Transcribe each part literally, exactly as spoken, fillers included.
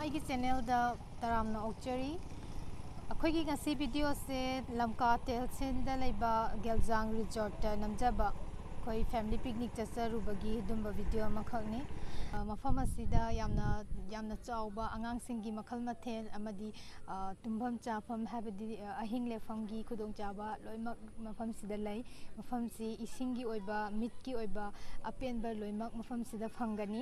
ꯑꯩꯒꯤ ꯆꯦꯅꯦꯜꯗ ꯇꯔꯥꯝꯅ ꯑꯣꯛꯆꯔꯤ꯫ ꯑꯩꯈꯣꯏꯒꯤ ꯉꯁꯤ ꯚꯤꯗꯤꯑꯣꯁꯦ ꯂꯝꯀꯥ ꯇꯦꯜꯁꯤꯟꯗ ꯂꯩꯕ ꯒꯦꯜꯖꯥꯡ ꯔꯤꯖꯣꯔꯠꯇ ꯅꯝꯖꯕ ꯑꯩꯈꯣꯏ ꯐꯦꯃꯤꯂꯤ ꯄꯤꯛꯅꯤꯛ ꯆꯠꯆꯔꯨꯕꯒꯤ ꯑꯗꯨꯝꯕ ꯚꯤꯗꯤꯑꯣ ꯑꯃꯈꯛꯅꯤ꯫ ꯑ, ꯃꯐꯝ ꯑꯁꯤꯗ ꯌꯥꯝꯅ, ꯌꯥꯝꯅ ꯆꯥꯎꯕ ꯑꯉꯥꯡꯁꯤꯡꯒꯤ ꯃꯈꯜ ꯃꯊꯦꯜ ꯑꯃꯗꯤ, ꯑ, ꯇꯨꯝꯐꯝ ꯆꯥꯐꯝ, ꯍꯥꯏꯕꯗꯤ, ꯑ, ꯑꯍꯤꯡ ꯂꯦꯛꯐꯝꯒꯤ ꯈꯨꯗꯣꯡꯆꯥꯕ ꯂꯣꯏꯅꯃꯛ ꯃꯐꯝꯁꯤꯗ ꯂꯩ꯫ ꯃꯐꯝꯁꯤ ꯏꯁꯤꯡꯒꯤ ꯑꯣꯏꯕ, ꯃꯤꯠꯀꯤ ꯑꯣꯏꯕ ꯑꯄꯦꯟꯕ ꯂꯣꯏꯅꯃꯛ ꯃꯐꯝꯁꯤꯗ ꯐꯪꯒꯅꯤ꯫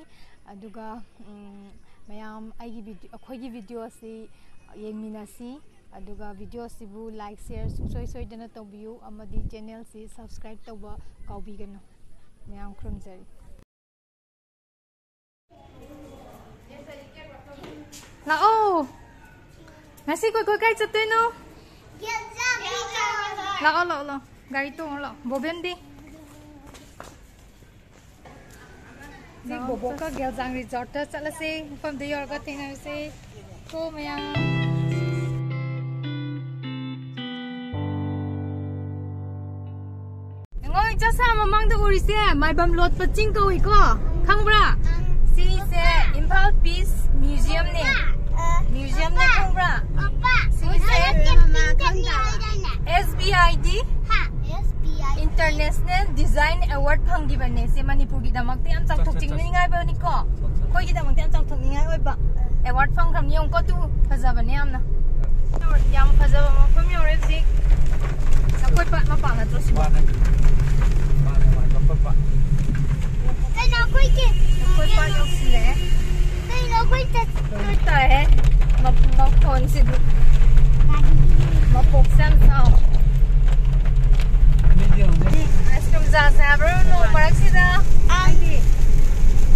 ꯑꯗꯨꯒ, ꯎꯝ, ꯃꯌꯥꯝ ꯑꯩꯒꯤ ꯚꯤꯗꯤꯑꯣ, ꯑꯩꯈꯣꯏꯒꯤ ꯚꯤꯗꯤꯑꯣ ꯑꯁꯤ ꯌꯦꯡꯃꯤꯟꯅꯁꯤ꯫ ꯑꯗꯨꯒ ꯚꯤꯗꯤꯑꯣ ꯑꯁꯤꯕꯨ like, share ꯁꯨꯡꯁꯣꯏ ꯁꯣꯏꯗꯅ ꯇꯧꯕꯤꯌꯨ, ꯑꯃꯗꯤ ꯆꯦꯅꯦꯜꯁꯤ subscribe ꯇꯧꯕ ꯀꯥꯎꯕꯤꯒꯅꯨ꯫ ꯃꯌꯥꯝ ꯈꯨꯔꯨꯝꯖꯔꯤ꯫ ꯂꯥꯛꯑꯣ꯫ ꯉꯁꯤ ꯀꯣꯏ ꯀꯣꯏ ꯀꯥꯏ ꯆꯠꯇꯣꯏꯅꯣ? ꯂꯥꯛꯑꯣ, ꯂꯥꯛꯑꯣ, ꯂꯥꯛꯑꯣ꯫ ꯒꯥꯔꯤ ꯇꯣꯡꯉꯣ ꯂꯥꯛꯑꯣ꯫ ꯕꯣꯕꯦꯟꯗꯤ? ꯁꯤ ꯕꯣꯕꯣꯛꯀ ꯒꯦꯜꯖꯥꯡ ꯔꯤꯖꯣꯔꯠꯇ ꯆꯠꯂꯁꯦ꯫ ꯃꯐꯝꯗ ꯌꯧꯔꯒ ꯊꯦꯡꯅꯔꯁꯦ꯫ ꯀꯣ ꯃꯌꯥꯝ꯫ ꯌꯦꯡꯉꯣ, ꯏꯆꯥ ꯁꯥ ꯃꯃꯥꯡꯗ ꯎꯔꯤꯁꯦ ꯃꯥꯏꯕꯝ ꯂꯣꯠꯄ ꯆꯤꯡ ꯀꯧꯏꯀꯣ, ꯈꯪꯕ꯭ꯔꯥ? ꯁꯤꯁꯦ ꯏꯝꯐꯥꯜ ꯄꯤꯁ ꯃ꯭ꯌꯨꯖꯤꯌꯝꯅꯦ꯫ ꯃ꯭ꯌꯨꯖꯤꯌꯝꯅꯦ, ꯈꯪꯕ꯭ꯔꯥ? ꯁꯤꯁꯦ S B I D international design award ꯐꯪꯈꯤꯕꯅꯦ꯫ ꯁꯤ ꯃꯅꯤꯄꯨꯔꯒꯤꯗꯃꯛꯇ ꯌꯥꯝ ꯆꯥꯎꯊꯣꯛꯆꯅꯤꯡꯉꯥꯏꯕꯅꯤꯀꯣ, ꯑꯩꯈꯣꯏꯒꯤꯗꯃꯛꯇ ꯌꯥꯝ ꯆꯥꯎꯊꯣꯛꯅꯤꯡꯉꯥꯏ ꯑꯣꯏꯕ ꯑꯦꯋꯥꯔꯗ ꯐꯪꯈ꯭ꯔꯕꯅꯤ꯫ ꯌꯦꯡꯉꯨꯀꯣ, ꯇꯨ ꯐꯖꯕꯅꯦ ꯌꯥꯝꯅ꯫ ꯌꯥꯝ ꯐꯖꯕ ꯃꯐꯝ ꯌꯧꯔꯦ ꯍꯧꯖꯤꯛ꯫ ꯂꯐꯣꯏ ꯄꯥꯠ ꯃꯄꯥ ꯅꯠꯇ꯭ꯔꯣ ꯁꯤꯕꯣ? ꯃꯥꯅꯦ, ꯃꯥꯅꯦ, ꯃꯥꯅꯦ, ꯂꯐꯣꯏ ꯄꯥꯠ꯫ ꯀꯩꯅꯣ ꯑꯩꯈꯣꯏꯒꯤ ꯂꯐꯣꯏ ꯄꯥꯠ ꯌꯧꯁꯤꯜꯂꯛꯑꯦ꯫ ꯀꯩꯅꯣ ꯑꯩꯈꯣꯏ ꯆꯠ- ꯂꯣꯏ ꯇꯥꯏꯍꯦ꯫ ꯃ-, ꯃꯈꯣꯟꯁꯤꯗꯤ꯫ ꯃꯄꯣꯛꯁꯦ ꯌꯥꯝ ꯆꯥꯎ꯫ ꯑꯥꯏꯁ ꯀ꯭ꯔꯤꯝ ꯆꯥꯁꯦ ꯍꯥꯏꯕ꯭ꯔꯣ ꯅꯣꯡ ꯃꯔꯛꯁꯤꯗ? ꯑꯩꯗꯤ꯫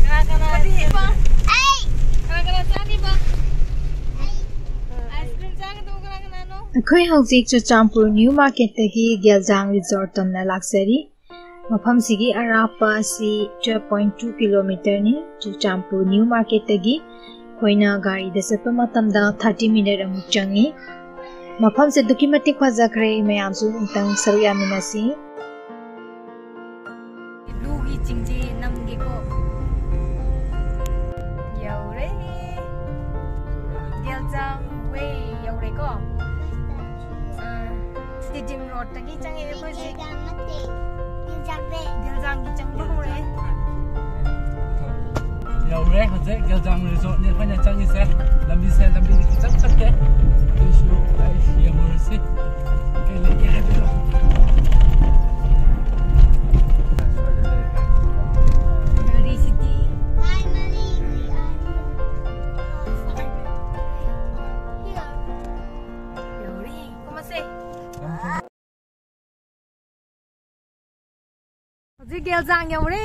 ꯀꯅꯥ ꯀꯅꯥ? ꯑꯩ꯫ ꯀꯅꯥ ꯀꯅꯥ ꯆꯥꯅꯤꯕ? ꯑꯥꯏꯁ ꯀ꯭ꯔꯤꯝ ꯆꯥꯒꯗꯧꯕ ꯀꯅꯥ ꯀꯅꯥꯅꯣ? ꯑꯩꯈꯣꯏ ꯍꯧꯖꯤꯛ ꯆꯨꯔꯆꯥꯟꯄꯨꯔ ꯅ꯭ꯌꯨ ꯃꯥꯔꯀꯦꯠꯇꯒꯤ ꯒꯦꯜꯖꯥꯡ ꯔꯤꯖꯣꯔꯠ ꯇꯝꯅ ꯂꯥꯛꯆꯔꯤ꯫ ꯃꯐꯝꯁꯤꯒꯤ ꯑꯔꯥꯞꯄ ꯑꯁꯤ twelve point two ꯀꯤꯂꯣꯃꯤꯇꯔꯅꯤ꯫ ꯆꯨꯔꯆꯥꯟꯄꯨꯔ ꯅ꯭ꯌꯨ ꯃꯥꯔꯀꯦꯠꯇꯒꯤ ꯑꯩꯈꯣꯏꯅ ꯒꯥꯔꯤꯗ ꯆꯠꯄ ꯃꯇꯝꯗ thirty ꯃꯤꯅꯤꯠ ꯑꯃꯨꯛ ꯆꯪꯉꯤ꯫ ꯃꯐꯝꯁꯦ ꯑꯗꯨꯛꯀꯤ ꯃꯇꯤꯛ ꯐꯖꯈ꯭ꯔꯦ, ꯃꯌꯥꯝꯁꯨ ꯑꯃꯨꯛꯇꯪ ꯁꯔꯨꯛ ꯌꯥꯃꯤꯟꯅꯁꯤ꯫ ꯕ꯭ꯂꯨꯒꯤ ꯆꯤꯡꯁꯦ ꯅꯝꯒꯦꯀꯣ꯫ ꯌꯧꯔꯦ꯫ ꯖꯤꯝ ꯔꯣꯗꯇꯒꯤ ꯆꯪꯉꯛꯑꯦ ꯑꯩꯈꯣꯏꯁꯦ꯫ ꯒꯦꯜꯖꯥꯡ ꯅꯠꯇꯦ, ꯒꯦꯜꯖꯥꯡꯗ꯫ ꯒꯦꯜꯖꯥꯡꯒꯤ ꯆꯪꯕ ꯍꯧꯔꯛꯑꯦ꯫ ꯌꯧꯔꯦ ꯍꯧꯖꯤꯛ ꯒꯦꯜꯖꯥꯡ ꯔꯤꯖꯣꯔꯠꯅꯤ ꯑꯩꯈꯣꯏꯅ ꯆꯪꯉꯤꯁꯦ꯫ ꯂꯝꯕꯤꯁꯦ, ꯂꯝꯕꯤꯗꯤ ꯈꯤꯇꯪ ꯐꯠꯇꯦ꯫ ꯑꯗꯨꯏꯁꯨ ꯑꯩ ꯌꯦꯡꯉꯨꯔꯁꯤ ꯀꯩ ꯂꯩꯒꯦ ꯍꯥꯏꯕꯗꯣ꯫ ꯒꯥꯔꯤꯁꯤꯗꯤ꯫ Finally, we are here. ꯌꯧꯔꯦ꯫ ꯀꯨꯝꯃꯁꯦ꯫ ꯍꯧꯖꯤꯛ ꯒꯦꯜꯖꯥꯡ ꯌꯧꯔꯦ꯫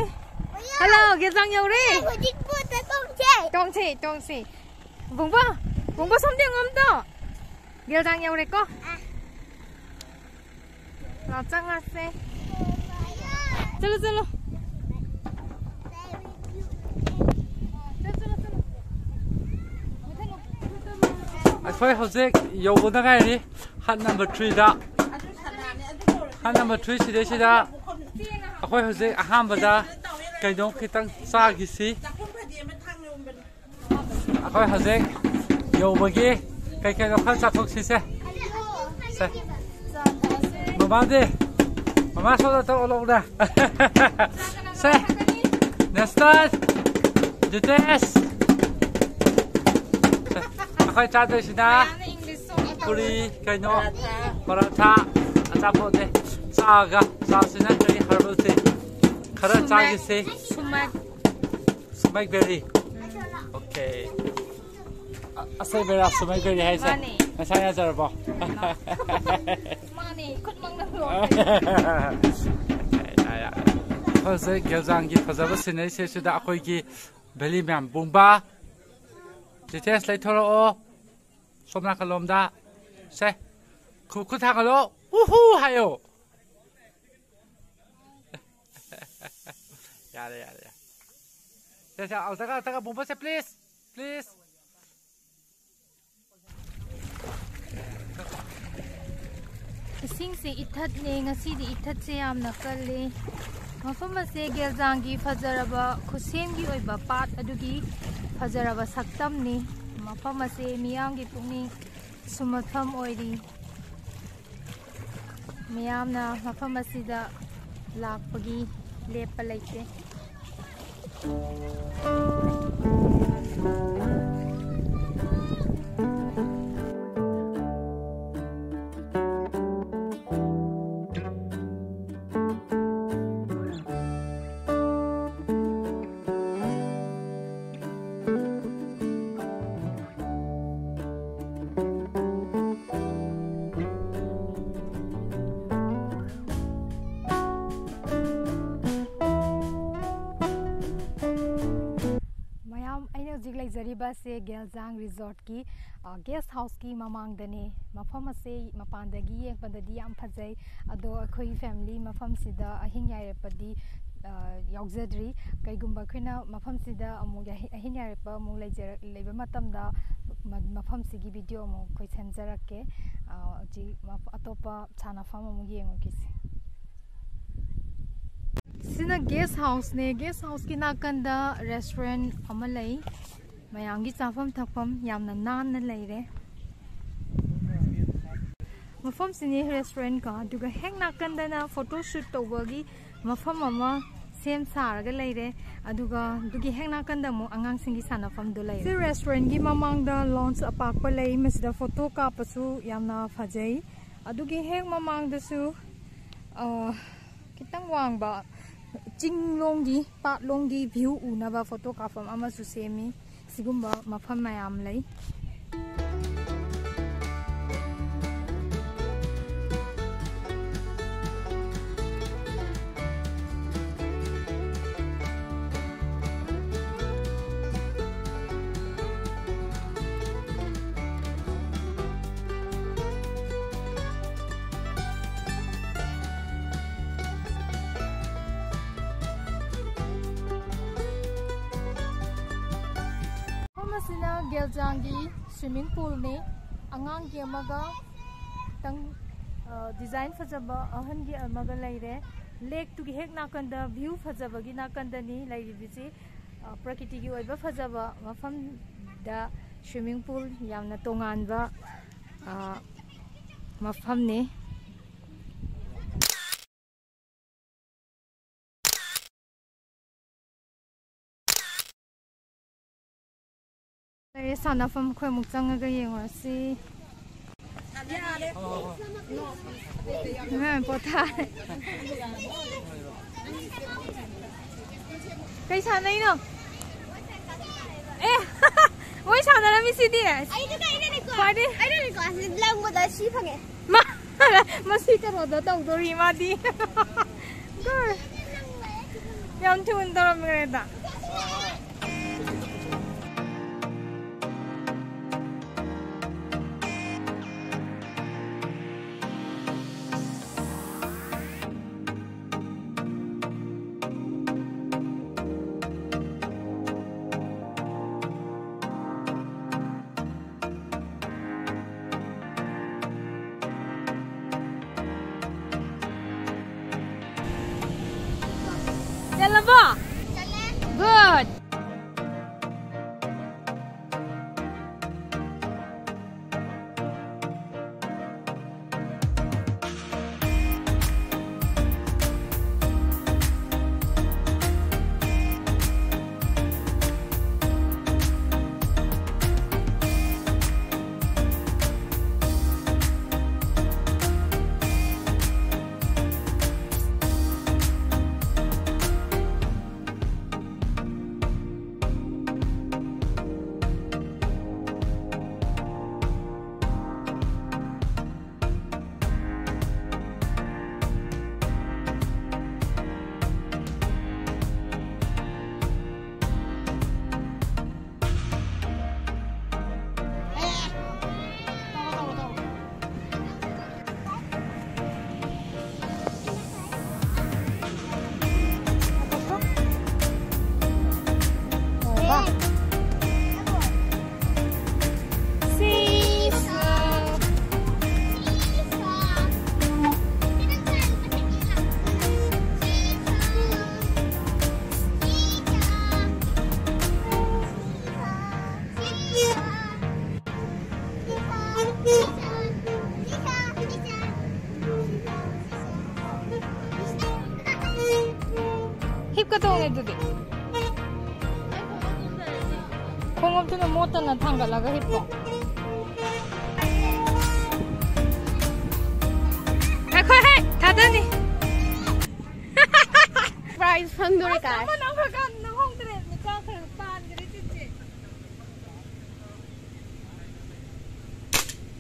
ꯍꯜꯂꯣ, ꯒꯦꯜꯖꯥꯡ ꯌꯧꯔꯦ꯫ ꯍꯧꯖꯤꯛ ꯕꯣꯠꯇ ꯇꯣꯡꯁꯦ꯫ ꯇꯣꯡꯁꯦ, ꯇꯣꯡꯁꯦ꯫ ꯕꯨꯡꯕꯣ, ꯕꯨꯡꯕꯣ ꯁꯣꯝꯗ ꯌꯦꯡꯉꯣ ꯑꯝꯇ꯫ ꯒꯦꯜꯖꯥꯡ ꯌꯧꯔꯦꯀꯣ꯫ ꯂꯥꯛꯑꯣ, ꯆꯪꯉꯁꯦ꯫ ꯆꯠꯂꯣ, ꯆꯠꯂꯣ꯫ ꯆꯠꯂꯣ, ꯆꯠꯂꯣ, ꯆꯠꯂꯣ꯫ ꯑꯩꯈꯣꯏ ꯍꯧꯖꯤꯛ ꯌꯧꯕꯗ ꯉꯥꯏꯔꯤ꯫ ꯍꯠ ꯅꯝꯕꯔ ꯊ꯭ꯔꯤꯗ꯫ ꯍꯠ ꯅꯝꯕꯔ ꯊ꯭ꯔꯤ ꯁꯤꯗꯩꯁꯤꯗ ꯑꯩꯈꯣꯏ ꯍꯧꯖꯤꯛ ꯑꯍꯥꯟꯕꯗ ꯀꯩꯅꯣ ꯈꯤꯇꯪ ꯆꯥꯈꯤꯁꯤ꯫ ꯑꯩꯈꯣꯏ ꯍꯧꯖꯤꯛ ꯌꯧꯕꯒꯤ ꯀꯩ ꯀꯩꯅꯣ ꯈꯔ ꯆꯥꯊꯣꯛꯁꯤꯁꯦ꯫ ꯁꯦ꯫ ꯃꯃꯥꯗꯤ? ꯃꯃꯥ ꯁꯣꯝꯗ ꯇꯧꯔꯛꯑꯣ꯫ ꯁꯦ꯫ ꯅꯦꯁꯇꯜ꯫ ꯖꯤꯇꯦꯁ꯫ ꯁꯦ꯫ ꯑꯩꯈꯣꯏ ꯆꯥꯗꯣꯏꯁꯤꯅ ꯄꯨꯔꯤ, ꯀꯩꯅꯣ, ꯄꯔꯥꯊꯥ, ꯑꯆꯥꯄꯣꯠꯅꯦ꯫ ꯆꯥꯒ, ꯆꯥꯁꯤ ꯅꯠꯇ꯭ꯔꯗꯤ ꯍꯔꯕꯜ ꯇꯤ ꯈꯔ ꯆꯥꯈꯤꯁꯤ꯫ ꯁꯨꯃꯥꯏ꯫ ꯁꯨꯃꯥꯏ ꯕꯦꯔꯤ꯫ ꯑꯣꯀꯦ꯫ ꯑ-, ꯑꯁꯦꯡꯕꯩꯔꯥ ꯁꯨꯃꯥꯏ ꯕꯦꯔꯤ ꯍꯥꯏꯁꯦ? ꯃꯥꯅꯦ꯫ ꯅꯁꯥ ꯌꯥꯖꯔꯕꯣ? ꯃꯥꯅꯦ, ꯈꯨꯠꯃꯛꯅ ꯂꯣꯜꯂꯦ꯫ ꯍꯧꯖꯤꯛ ꯒꯦꯜꯖꯥꯡꯒꯤ ꯐꯖꯕ ꯁꯤꯅꯔꯤꯁꯦ ꯁꯤꯗ ꯑꯩꯈꯣꯏꯒꯤ ꯚꯦꯂꯤ ꯃꯌꯥꯝ ꯕꯨꯡꯕꯥ꯫ ꯖꯤꯇꯦꯁ ꯂꯩꯊꯣꯔꯛꯑꯣ꯫ ꯁꯣꯝ ꯅꯥꯀꯜꯂꯣꯝꯗ꯫ ꯁꯦ꯫ ꯈꯨ-, ꯈꯨꯠ ꯊꯥꯡꯒꯠꯂꯣ꯫ ꯎꯍꯨ ꯍꯥꯏꯌꯣ꯫ ꯌꯥꯔꯦ, ꯌꯥꯔꯦ, ꯌꯥꯔꯦ꯫ ꯁꯦ, ꯁꯦ, ꯑꯃꯨꯛꯇꯒ, ꯑꯃꯨꯛꯇꯒ ꯕꯨꯡꯕꯣꯁꯦ, please, please꯫ ꯏꯁꯤꯡꯁꯦ ꯏꯊꯠꯅꯦ, ꯉꯁꯤꯗꯤ ꯏꯊꯠꯁꯦ ꯌꯥꯝꯅ ꯀꯜꯂꯤ꯫ ꯃꯐꯝ ꯑꯁꯦ ꯒꯦꯜꯖꯥꯡꯒꯤ ꯐꯖꯔꯕ ꯈꯨꯠꯁꯦꯝꯒꯤ ꯑꯣꯏꯕ ꯄꯥꯠ ꯑꯗꯨꯒꯤ ꯐꯖꯔꯕ ꯁꯛꯇꯝꯅꯤ꯫ ꯃꯐꯝ ꯑꯁꯦ ꯃꯤꯌꯥꯝꯒꯤ ꯄꯨꯛꯅꯤꯡ ꯁꯨꯝꯍꯠꯐꯝ ꯑꯣꯏꯔꯤ꯫ ꯃꯤꯌꯥꯝꯅ ꯃꯐꯝ ꯑꯁꯤꯗ ꯂꯥꯛꯄꯒꯤ ꯂꯦꯞꯄ ꯂꯩꯇꯦ꯫ ꯃꯌꯥꯝ, ꯑꯩꯅ ꯍꯧꯖꯤꯛ ꯂꯩꯖꯔꯤꯕ ꯑꯁꯦ ꯒꯦꯜꯖꯥꯡ ꯔꯤꯖꯣꯔꯠꯀꯤ, ꯑ, ꯒꯦꯁ ꯍꯥꯎꯁꯀꯤ ꯃꯃꯥꯡꯗꯅꯦ꯫ ꯃꯐꯝ ꯑꯁꯦ ꯃꯄꯥꯟꯗꯒꯤ ꯌꯦꯡꯕꯗꯗꯤ ꯌꯥꯝ ꯐꯖꯩ, ꯑꯗꯣ ꯑꯩꯈꯣꯏ ꯐꯦꯃꯤꯂꯤ ꯃꯐꯝꯁꯤꯗ ꯑꯍꯤꯡ ꯌꯥꯏꯔꯦꯛꯄꯗꯤ, ꯑ, ꯌꯥꯎꯖꯗ꯭ꯔꯤ꯫ ꯀꯩꯒꯨꯝꯕ ꯑꯩꯈꯣꯏꯅ ꯃꯐꯝꯁꯤꯗ ꯑꯃꯨꯛ ꯑꯍꯤ-, ꯑꯍꯤꯡ ꯌꯥꯏꯔꯦꯛꯄ ꯑꯃꯨꯛ ꯂꯩꯖꯔꯛ-, ꯂꯩꯕ ꯃꯇꯝꯗ ꯃ-, ꯃꯐꯝꯁꯤꯒꯤ ꯚꯤꯗꯤꯑꯣ ꯑꯃꯨꯛ ꯑꯩꯈꯣꯏ ꯁꯦꯝꯖꯔꯛꯀꯦ꯫ ꯑ, ꯍꯧꯖꯤꯛ ꯃꯐ-, ꯑꯇꯣꯞꯄ ꯁꯥꯟꯅꯐꯝ ꯑꯃꯨꯛ ꯌꯦꯡꯉꯨꯈꯤꯁꯦ꯫ ꯁꯤꯅ ꯒꯦꯁ ꯍꯥꯎꯁꯅꯦ꯫ ꯒꯦꯁ ꯍꯥꯎꯁꯀꯤ ꯅꯥꯀꯟꯗ ꯔꯦꯁꯇꯨꯔꯦꯟ ꯑꯃ ꯂꯩ꯫ ꯃꯌꯥꯝꯒꯤ ꯆꯥꯐꯝ ꯊꯛꯐꯝ ꯌꯥꯝꯅ ꯅꯥꯟꯅ ꯂꯩꯔꯦ꯫ ꯃꯐꯝꯁꯤꯅꯤ ꯔꯦꯁꯇꯨꯔꯦꯟ ꯀꯣ, ꯑꯗꯨꯒ ꯍꯦꯛ ꯅꯥꯀꯟꯗꯅ ꯐꯣꯇꯣ ꯁꯨꯠ ꯇꯧꯕꯒꯤ ꯃꯐꯝ ꯑꯃ ꯁꯦꯝ ꯁꯥꯔꯒ ꯂꯩꯔꯦ꯫ ꯑꯗꯨꯒ ꯑꯗꯨꯒꯤ ꯍꯦꯛ ꯅꯥꯀꯟꯗ ꯑꯃꯨꯛ ꯑꯉꯥꯡꯁꯤꯡꯒꯤ ꯁꯥꯟꯅꯐꯝꯗꯣ ꯂꯩꯔꯦ꯫ ꯁꯤ ꯔꯦꯁꯇꯨꯔꯦꯟꯒꯤ ꯃꯃꯥꯡꯗ ꯂꯣꯟꯁ ꯑꯄꯥꯛꯄ ꯂꯩ, ꯃꯁꯤꯗ ꯐꯣꯇꯣ ꯀꯥꯞꯄꯁꯨ ꯌꯥꯝꯅ ꯐꯖꯩ꯫ ꯑꯗꯨꯒꯤ ꯍꯦꯛ ꯃꯃꯥꯡꯗꯁꯨ, ꯑ, ꯈꯤꯇꯪ ꯋꯥꯡꯕ ꯆꯤꯡꯂꯣꯝꯒꯤ, ꯄꯥꯠꯂꯣꯝꯒꯤ ꯚ꯭ꯌꯨ ꯎꯅꯕ ꯐꯣꯇꯣ ꯀꯥꯞꯐꯝ ꯑꯃꯁꯨ ꯁꯦꯝꯃꯤ꯫ ꯁꯤꯒꯨꯝꯕ ꯃꯐꯝ ꯃꯌꯥꯝ ꯂꯩ꯫ ꯃꯐꯝ ꯑꯁꯤꯅ ꯒꯦꯜꯖꯥꯡꯒꯤ ꯁ꯭ꯋꯤꯃꯤꯡ ꯄꯨꯜꯅꯤ꯫ ꯑꯉꯥꯡꯒꯤ ꯑꯃꯒ, ꯈꯤꯇꯪ, ꯑ, ꯗꯤꯖꯥꯏꯟ ꯐꯖꯕ ꯑꯍꯟꯒꯤ ꯑꯃꯒ ꯂꯩꯔꯦ꯫ ꯂꯦꯛꯇꯨꯒꯤ ꯍꯦꯛ ꯅꯥꯀꯟꯗ, ꯚ꯭ꯌꯨ ꯐꯖꯕꯒꯤ ꯅꯥꯀꯟꯗꯅꯤ ꯂꯩꯔꯤꯕꯁꯤ꯫ ꯑ, ꯄ꯭ꯔꯀꯤꯇꯤꯒꯤ ꯑꯣꯏꯕ ꯐꯖꯕ ꯃꯐꯝꯗ ꯁ꯭ꯋꯤꯃꯤꯡ ꯄꯨꯜ ꯌꯥꯝꯅ ꯇꯣꯉꯥꯟꯕ, ꯑ, ꯃꯐꯝꯅꯤ꯫ ꯂꯩꯔꯦ ꯁꯥꯟꯅꯐꯝ, ꯑꯩꯈꯣꯏ ꯑꯃꯨꯛ ꯆꯪꯉꯒ ꯌꯦꯡꯉꯨꯔꯁꯤ꯫ ꯃꯌꯥꯝ ꯄꯣꯊꯥꯔꯦ꯫ ꯀꯩ ꯁꯥꯟꯅꯩꯅꯣ? ꯑꯦ, ꯃꯣꯏ ꯁꯥꯟꯅꯔꯝꯃꯤꯁꯤꯗꯤ꯫ ꯑꯩꯗꯨꯗ ꯑꯩꯅꯅꯦꯀꯣ꯫ ꯈ꯭ꯋꯥꯏꯗꯩ ꯑꯩꯅꯅꯦꯀꯣ, ꯑꯁꯤ ꯂꯪꯕꯗ ꯁꯤ ꯐꯪꯉꯦ꯫ ꯃꯥ, ꯃꯁꯤ ꯀꯩꯅꯣꯗ ꯇꯧꯗꯣꯔꯤ ꯃꯥꯗꯤ꯫ ꯌꯥꯝ ꯊꯨꯅ ꯇꯧꯔꯝꯈ꯭ꯔꯦꯗ꯫ ꯆꯜꯂꯕꯣ? ꯆꯜꯂꯦ꯫ Good. ꯍꯤꯞꯀ ꯇꯣꯡꯉꯦ ꯑꯗꯨꯗꯤ꯫ ꯈꯣꯡ ꯃꯣꯞꯇꯨꯅ ꯃꯣꯠꯇꯅ ꯊꯥꯡꯒꯠꯂꯒ ꯍꯤꯞꯄꯣ꯫ ꯉꯥꯏꯈꯣ ꯍꯦ, ꯊꯥꯗꯅꯤ꯫ Prize ꯐꯪꯗꯣꯔꯦ, ꯑꯁ, ꯀꯥꯏ꯫ ꯑꯃ ꯅꯝꯈ꯭ꯔꯀꯥꯟꯗ ꯅꯝꯍꯧꯗ꯭ꯔꯦ꯫ ꯅꯨꯄꯥ ꯈꯔ ꯄꯥꯟꯈ꯭ꯔꯦ ꯆꯤꯟꯁꯦ꯫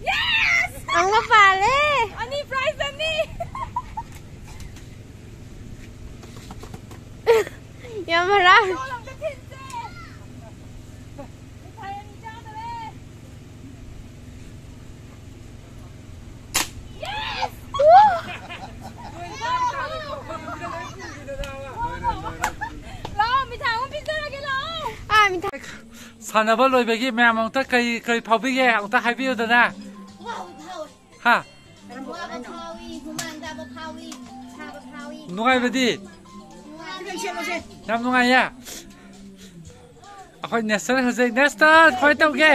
Yes! ꯑꯃ ꯄꯥꯜꯂꯦ꯫ ꯑꯅꯤ, prize ꯑꯅꯤ꯫ ꯌꯥꯝ ꯍꯔꯥꯎ꯫ ꯆꯣꯜ ꯑꯝꯇ ꯊꯤꯟꯁꯦ꯫ ꯃꯤꯊꯥꯏ ꯑꯅꯤ ꯆꯥꯗꯣꯔꯦ꯫ Yes! ꯂꯥꯛꯑꯣ, ꯃꯤꯊꯥꯏ ꯑꯃ ꯄꯤꯖꯔꯒꯦ, ꯂꯥꯛꯑꯣ꯫ ꯑꯥ, ꯃꯤꯊꯥꯏ꯫ ꯁꯥꯟꯅꯕ ꯂꯣꯏꯕꯒꯤ ꯃꯌꯥꯝ ꯑꯃꯨꯛꯇ ꯀꯔꯤ, ꯀꯔꯤ ꯐꯥꯎꯕꯤꯒꯦ? ꯑꯃꯨꯛꯇ ꯍꯥꯏꯕꯤꯌꯨꯗꯅ꯫ ꯋꯥꯕ ꯐꯥꯎꯋꯦ꯫ ꯍꯥ? ꯋꯥꯕ ꯐꯥꯎꯏ, ꯍꯨꯃꯥꯡ ꯇꯥꯕ ꯐꯥꯎꯏ, ꯁꯥꯕ ꯐꯥꯎꯏ꯫ ꯅꯨꯡꯉꯥꯏꯕꯗꯤ? ꯅꯨꯡꯉꯥꯏ꯫ ꯌꯥꯝ ꯅꯨꯡꯉꯥꯏꯌꯦ? ꯑꯩꯈꯣꯏ ꯅꯦꯁꯇꯜ ꯍꯧꯖꯤꯛ, ꯅꯦꯁꯇꯜ ꯀꯃꯥꯏꯅ ꯇꯧꯒꯦ?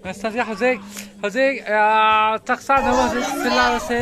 ꯅꯦꯁꯇꯜꯁꯦ ꯍꯧꯖꯤꯛ, ꯍꯧꯖꯤꯛ, ꯑꯥ, ꯆꯥꯛ ꯆꯥꯅꯕ ꯍꯧꯖꯤꯛ ꯁꯤꯜꯂꯛꯑꯁꯦ꯫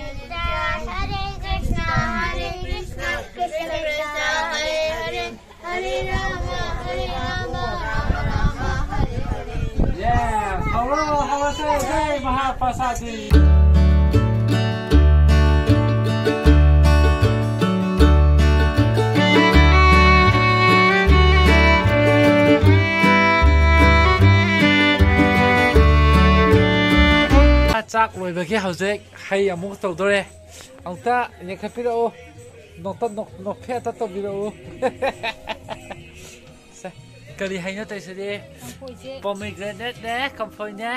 Hare Krishna, Hare Krishna, Krishna Krishna, Hare Hare, Hare Rama, Hare Rama, Rama Rama, Hare Hare. Yes, hello, hello, say, hey, Mahaprasadi. ꯆꯥꯛ ꯂꯣꯏꯕꯒꯤ ꯍꯧꯖꯤꯛ ꯍꯩ ꯑꯃꯨꯛ ꯇꯧꯗꯣꯔꯦ꯫ ꯑꯃꯨꯛꯇ ꯌꯦꯡꯈꯠꯄꯤꯔꯛꯎ꯫ ꯅꯣꯛꯇ-, ꯅꯣꯛ-, ꯅꯣꯛꯐꯦꯠꯇ ꯇꯧꯕꯤꯔꯛꯎ꯫ ꯁꯦ, ꯀꯔꯤ ꯍꯩꯅꯣ ꯇꯧꯔꯤꯁꯤꯗꯤ? ꯀꯝꯐꯣꯏꯁꯦ꯫ Pomegranate-ꯅꯦ, ꯀꯝꯐꯣꯏꯅꯦ,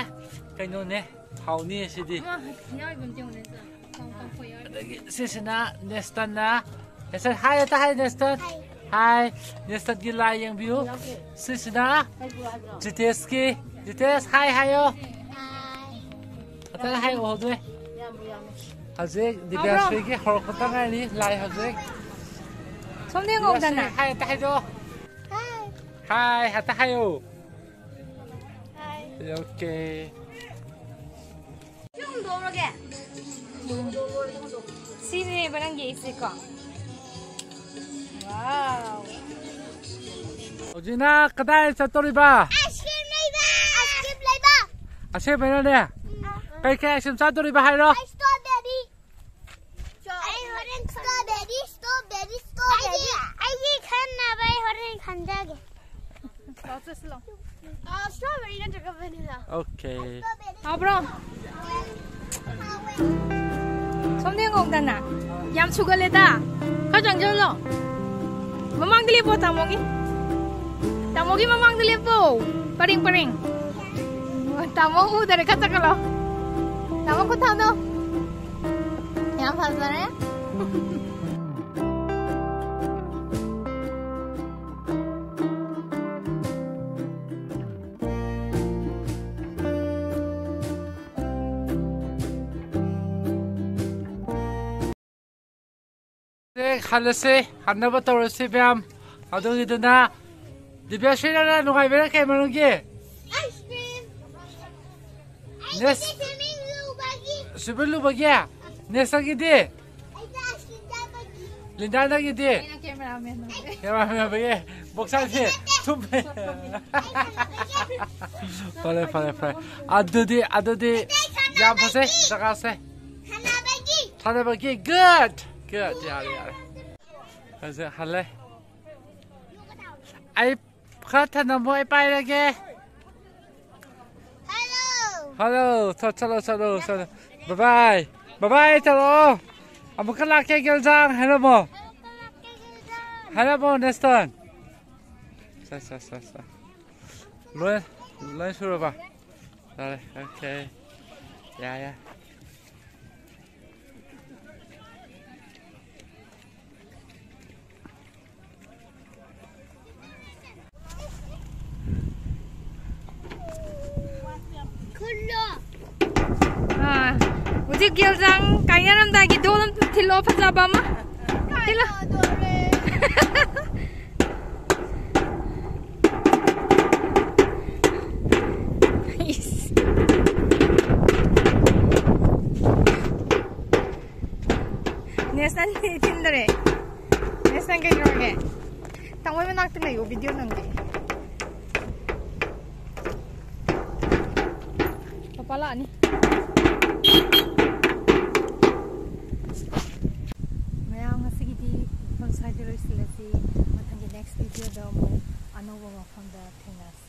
ꯀꯩꯅꯣꯅꯦ, ꯍꯥꯎꯅꯤ ꯁꯤꯗꯤ꯫ ꯑꯃ ꯌꯥꯎꯔꯤꯕ ꯑꯝꯇ ꯌꯦꯡꯉꯨꯅꯦ, ꯁꯦ꯫ ꯑꯗꯒꯤ ꯁꯤꯁꯤꯅ ꯅꯦꯁꯇꯟꯅ, ꯅꯦꯁꯇꯟ, ꯍꯥꯏ ꯑꯇ ꯍꯥꯏ, ꯅꯦꯁꯇꯟ꯫ ꯍꯥꯏ꯫ ꯅꯦꯁꯇꯟꯒꯤ ꯂꯥꯏ ꯌꯦꯡꯕꯤꯌꯨ꯫ ꯁꯤꯁꯤꯅ ꯖꯤꯇꯦꯁꯀꯤ, ꯖꯤꯇꯦꯁ, ꯍꯥꯏ ꯍꯥꯏꯌꯣ꯫ ꯑꯇ ꯍꯥꯏ ꯎꯍꯧꯗ꯭ꯔꯦ꯫ ꯍꯧꯖꯤꯛ ꯗꯤꯕ꯭ꯌꯥꯁ꯭ꯔꯤꯒꯤ ꯍꯧꯔꯛꯄꯇ ꯉꯥꯏꯔꯤ ꯂꯥꯏ ꯍꯧꯖꯤꯛ꯫ ꯁꯣꯝꯗ ꯌꯦꯡꯉꯧꯗꯅ꯫ ꯗꯤꯕ꯭ꯌꯥꯁ꯭ꯔꯤ, ꯍꯥꯏ ꯑꯇ ꯍꯥꯏꯗꯣ꯫ ꯍꯥꯏ꯫ ꯍꯥꯏ ꯑꯇ ꯍꯥꯏꯌꯣ꯫ ꯍꯥꯏ꯫ ꯑꯣꯀꯦ꯫ ꯁꯤ ꯍꯨꯟꯗꯣꯛꯎꯔꯒꯦ꯫ ꯁꯤꯅꯦꯕ ꯅꯪꯒꯤ ꯑꯩꯁꯦꯀꯣ꯫ ꯋꯥꯎ꯫ ꯍꯧꯖꯤꯛꯅ ꯀꯗꯥꯏ ꯆꯠꯇꯧꯔꯤꯕ? ꯑꯥꯏꯁ ꯀ꯭ꯔꯤꯝ ꯂꯩꯕ꯫ ꯑꯥꯏꯁ ꯀ꯭ꯔꯤꯝ ꯂꯩꯕ꯫ ꯑꯁꯦꯡꯕꯩꯅꯅꯦ? ꯀꯩ ꯀꯩ ꯑꯥꯏꯁ ꯀ꯭ꯔꯤꯝ ꯆꯥꯗꯧꯔꯤꯕ ꯍꯥꯏꯔꯣ? ꯏꯁꯇ꯭ꯔꯣꯕꯦꯔꯤ꯫ ꯑꯩ ꯍꯣꯔꯦꯟ ꯏꯁꯇ꯭ꯔꯣꯕꯦꯔꯤ, ꯏꯁꯇ꯭ꯔꯣꯕꯦꯔꯤ, ꯏꯁꯇ꯭ꯔꯣꯕꯦꯔꯤ꯫ ꯑꯩꯒꯤ, ꯑꯩꯒꯤ ꯈꯟꯅꯕ ꯑꯩ ꯍꯣꯔꯦꯟ ꯈꯟꯖꯒꯦ꯫ ꯂꯥꯛꯑꯣ, ꯆꯠꯁꯤ ꯂꯥꯛꯑꯣ꯫ ꯑ, ꯏꯁꯇ꯭ꯔꯣꯕꯦꯔꯤ ꯅꯠꯇ꯭ꯔꯒ ꯚꯦꯅꯤꯂꯥ꯫ ꯑꯣꯀꯦ꯫ ꯍꯥꯎꯕ꯭ꯔꯣ? ꯁꯣꯝꯗ ꯌꯦꯡꯉꯧꯗꯅ꯫ ꯌꯥꯝ ꯁꯨꯒꯜꯂꯦꯗ꯫ ꯈꯔ ꯆꯪꯁꯤꯜꯂꯣ꯫ ꯃꯃꯥꯡꯗ ꯂꯦꯞꯄꯣ, ꯇꯥꯃꯣꯒꯤ꯫ ꯇꯥꯃꯣꯒꯤ ꯃꯃꯥꯡꯗ ꯂꯦꯞꯄꯣ꯫ ꯄꯔꯦꯡ, ꯄꯔꯦꯡ꯫ ꯇꯥꯃꯣ ꯎꯗꯔꯦ, ꯈꯔ ꯆꯪꯁꯤꯜꯂꯣ꯫ ꯇꯥꯃꯣ ꯈꯨꯠ ꯊꯥꯗꯣ꯫ ꯌꯥꯝ ꯐꯖꯔꯦ꯫ ꯍꯜꯂꯁꯦ, ꯍꯟꯅꯕ ꯇꯧꯔꯁꯤ ꯃꯌꯥꯝ꯫ ꯑꯗꯨꯒꯤꯗꯨꯅ ꯗꯤꯕ꯭ꯌꯥꯁ꯭ꯔꯤ, ꯅꯪꯅ ꯅꯨꯡꯉꯥꯏꯕꯅ ꯀꯩ ꯃꯔꯝꯒꯤ? Ice cream. ꯅꯦꯁ-, ꯑꯩꯒꯤꯗꯤ ꯁ꯭ꯋꯤꯃꯤꯡ ꯂꯨꯕꯒꯤ꯫ ꯁ꯭ꯋꯤꯃꯤꯡ ꯂꯨꯕꯒꯤ? ꯅꯦꯁꯇꯒꯤꯗꯤ? ꯑꯩꯗꯤ ꯑꯥꯏꯁ ꯀ꯭ꯔꯤꯝ ꯆꯥꯕꯒꯤ꯫ ꯂꯤꯟꯗꯥꯗꯒꯤꯗꯤ? ꯑꯩꯅ ꯀꯦꯃꯦꯔꯥꯃꯦꯟ ꯑꯣꯏꯕꯒꯤ꯫ ꯀꯦꯃꯦꯔꯥꯃꯦꯟ ꯑꯣꯏꯕꯒꯤ? ꯕꯣꯛꯁꯔꯁꯦ ꯊꯨꯝꯃꯦ꯫ ꯐꯔꯦ, ꯐꯔꯦ, ꯐꯔꯦ꯫ ꯑꯗꯨꯗꯤ, ꯑꯗꯨꯗꯤ ꯌꯥꯝ ꯐꯖꯩ ꯖꯒꯥꯁꯦ꯫ ꯁꯥꯟꯅꯕꯒꯤ꯫ ꯁꯥꯟꯅꯕꯒꯤ, good, good, ꯌꯥꯔꯦ, ꯌꯥꯔꯦ꯫ ꯐꯖꯍꯜꯂꯦ꯫ ꯑꯩ ꯈꯔ ꯊꯅꯝꯃꯣ, ꯑꯩ ꯄꯥꯏꯔꯒꯦ꯫ ꯍꯜꯂꯣ꯫ ꯍꯜꯂꯣ, ꯆꯠ-, ꯆꯠꯂꯣ, ꯆꯠꯂꯣ, ꯆꯠꯂꯣ꯫ ꯕꯥꯏ ꯕꯥꯏ꯫ ꯕꯥꯏ ꯕꯥꯏ ꯇꯧꯔꯛꯑꯣ꯫ ꯑꯃꯨꯛꯀ ꯂꯥꯛꯀꯦ, ꯒꯦꯜꯖꯥꯡ, ꯍꯥꯏꯔꯝꯃꯣ꯫ ꯍꯥꯏꯔꯝꯃꯣ, ꯅꯦꯁꯇꯟ꯫ ꯁꯦ, ꯁꯦ, ꯁꯦ, ꯁꯦ꯫ ꯂꯣꯏ, ꯂꯣꯏ ꯁꯨꯔꯕ? ꯌꯥꯔꯦ, ꯑꯣꯀꯦ꯫ ꯌꯥ, ꯌꯥ꯫ ꯑꯥ, ꯍꯧꯖꯤꯛ ꯒꯦꯜꯖꯥꯡ ꯀꯥꯏꯅꯔꯝꯗꯥꯏꯒꯤ ꯗꯣꯜ ꯑꯝꯇ ꯊꯤꯜꯂꯣ, ꯐꯖꯕ ꯑꯃ꯫ ꯊꯤꯜꯂꯣ꯫ ꯏꯁ꯫ ꯅꯦꯁꯟ ꯊꯤꯟꯗꯔꯦ꯫ ꯅꯦꯁꯟ ꯀꯩꯗꯧꯔꯒꯦ? ꯇꯥꯃꯣ ꯃꯅꯥꯛꯇ ꯂꯩꯌꯣ, ꯚꯤꯗꯤꯑꯣ ꯅꯝꯒꯦ꯫ ꯄꯄꯥ ꯂꯥꯛꯑꯅꯤ꯫ ꯃꯌꯥꯝ, ꯉꯁꯤꯒꯤꯗꯤ ꯃꯐꯝ ꯁ꯭ꯋꯥꯏꯗ ꯂꯣꯏꯁꯤꯜꯂꯁꯤ꯫ ꯃꯊꯪꯒꯤ ꯅꯦꯛꯁ ꯚꯤꯗꯤꯑꯣꯗ ꯑꯃꯨꯛ ꯑꯅꯧꯕ ꯃꯐꯝꯗ ꯊꯦꯡꯅꯁꯤ꯫